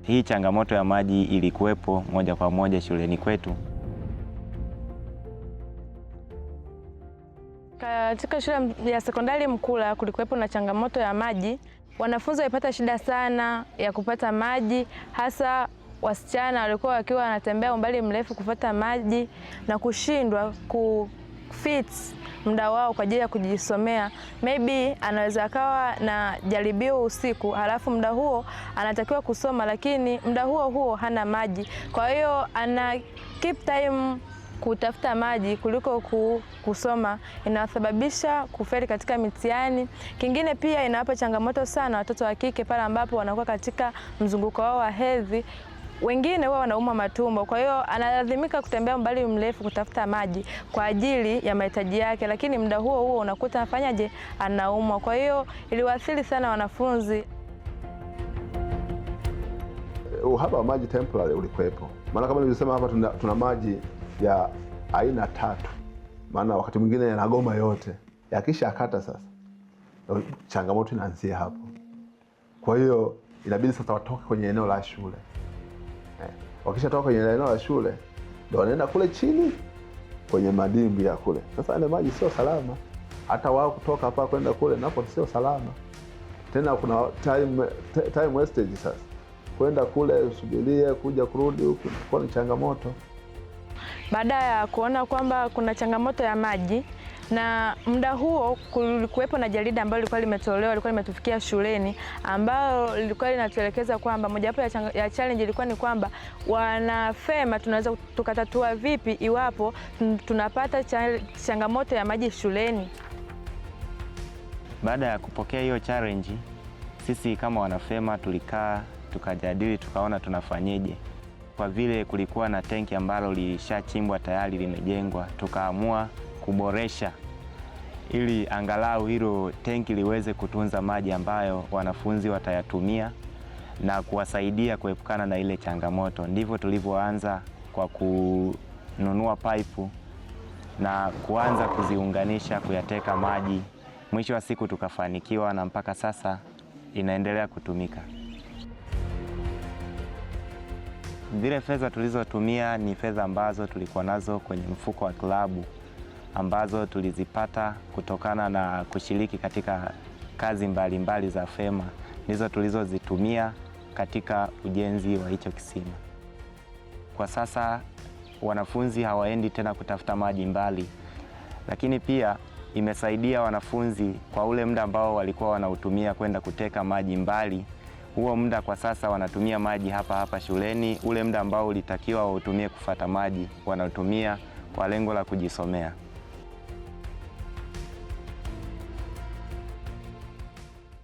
Hii changamoto ya maji ilikuwepo moja kwa moja shuleni kwetu. Katika shule ya sekondari Mkula kulikuwepo na changamoto ya maji. Wanafunzi walipata shida sana ya kupata maji, hasa wasichana walikuwa wakiwa wanatembea umbali mrefu kupata maji na kushindwa kufit muda wao kwa ajili ya kujisomea. Maybe anaweza akawa na jaribio usiku, halafu muda huo anatakiwa kusoma, lakini muda huo huo hana maji, kwa hiyo ana keep time kutafuta maji kuliko kusoma, inasababisha kufeli katika mitihani. Kingine pia inawapa changamoto sana watoto wa kike pale ambapo wanakuwa katika mzunguko wao wa hedhi. Wengine huwa wanaumwa matumbo, kwa hiyo analazimika kutembea umbali mrefu kutafuta maji kwa ajili ya mahitaji yake, lakini muda huo huo unakuta afanyaje, anaumwa. Kwa hiyo iliwaathiri sana wanafunzi. Uhaba wa maji temporary ulikuwepo, maana kama nilivyosema hapa tuna maji ya aina tatu, maana wakati mwingine yanagoma yote, yakisha akata sasa changamoto inaanzia hapo. Kwa hiyo inabidi sasa watoke kwenye eneo la shule wakishatoka kwenye eneo la shule ndio wanaenda kule chini kwenye madimbwi ya kule. Sasa yale maji sio salama, hata wao kutoka hapa kwenda kule napo sio salama tena, kuna time wastage sasa kwenda kule usubirie kuja kurudi huku kwa ni changamoto. Baada ya kuona kwamba kuna changamoto ya maji na muda huo kulikuwepo na jarida ambalo lilikuwa limetolewa, lilikuwa limetufikia shuleni, ambalo lilikuwa linatuelekeza kwamba mojawapo ya challenge ilikuwa ni kwamba wanafema tunaweza tukatatua vipi iwapo tunapata changamoto ya maji shuleni. Baada ya kupokea hiyo challenge, sisi kama wanafema tulikaa tukajadili, tukaona tunafanyeje. Kwa vile kulikuwa na tenki ambalo lilishachimbwa tayari limejengwa, tukaamua kuboresha ili angalau hilo tenki liweze kutunza maji ambayo wanafunzi watayatumia na kuwasaidia kuepukana na ile changamoto. Ndivyo tulivyoanza kwa kununua paipu na kuanza kuziunganisha kuyateka maji. Mwisho wa siku tukafanikiwa na mpaka sasa inaendelea kutumika. Zile fedha tulizotumia ni fedha ambazo tulikuwa nazo kwenye mfuko wa klabu ambazo tulizipata kutokana na kushiriki katika kazi mbalimbali mbali za FEMA, ndizo tulizozitumia katika ujenzi wa hicho kisima. Kwa sasa wanafunzi hawaendi tena kutafuta maji mbali, lakini pia imesaidia wanafunzi kwa ule muda ambao walikuwa wanautumia kwenda kuteka maji mbali, huo muda kwa sasa wanatumia maji hapa hapa shuleni. Ule muda ambao ulitakiwa wautumie kufata maji wanautumia kwa lengo la kujisomea.